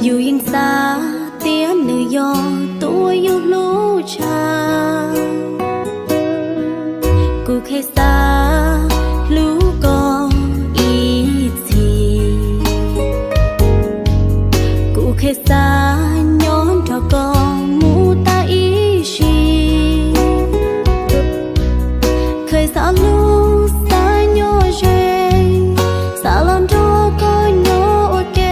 Yus yeej xav tias nws yog tus uas yus hlub tshaj. Kuv kheev xav hlub koj ib txhis, kuv kheev xav nyob nrog koj mus tag ib sim. Kheev xav hlub xav nyob ze, xav los nrog koj nyob ua ke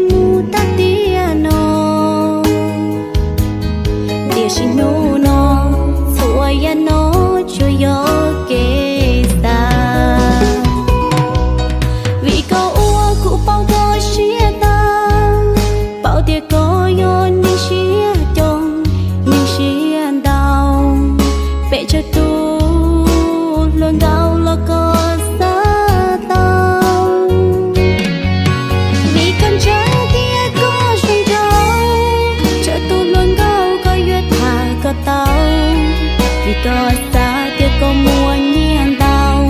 mus tag tiam no. Tiam sis hnub no txhua yam no tsuas yog kev xav. Vim koj ua kuv poob koj siab tag, paub tias koj yog neeg siab coob, neeg siab ntau. Peb tsawg tus hluas nkauj los koj xav tau. Vim koj ntseeg tias koj zoo nraug, tsawg tus hluas nkauj koj yuav tham koj tau. Vim koj xav tias koj muaj nyiaj ntau,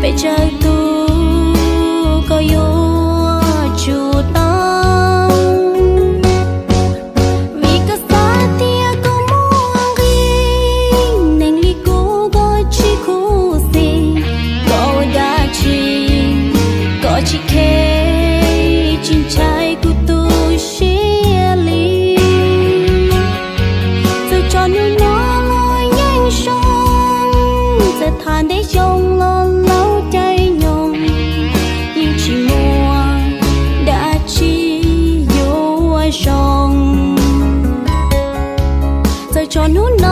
peb tsawg tus koj yuav tsum tau. Vim koj xav tias koj muaj nqi, neeg li kuv koj tsis khuv xim. Koj ua dab tsi koj tsis khe, tsis ntshai kuv tu siab li. Txawm tso hnub no los yeej zoo, txawm tham ntev xyoo los laus caij nyoog, yeej tsis muaj dab tsi yuav zoo. Txawm tso hnub no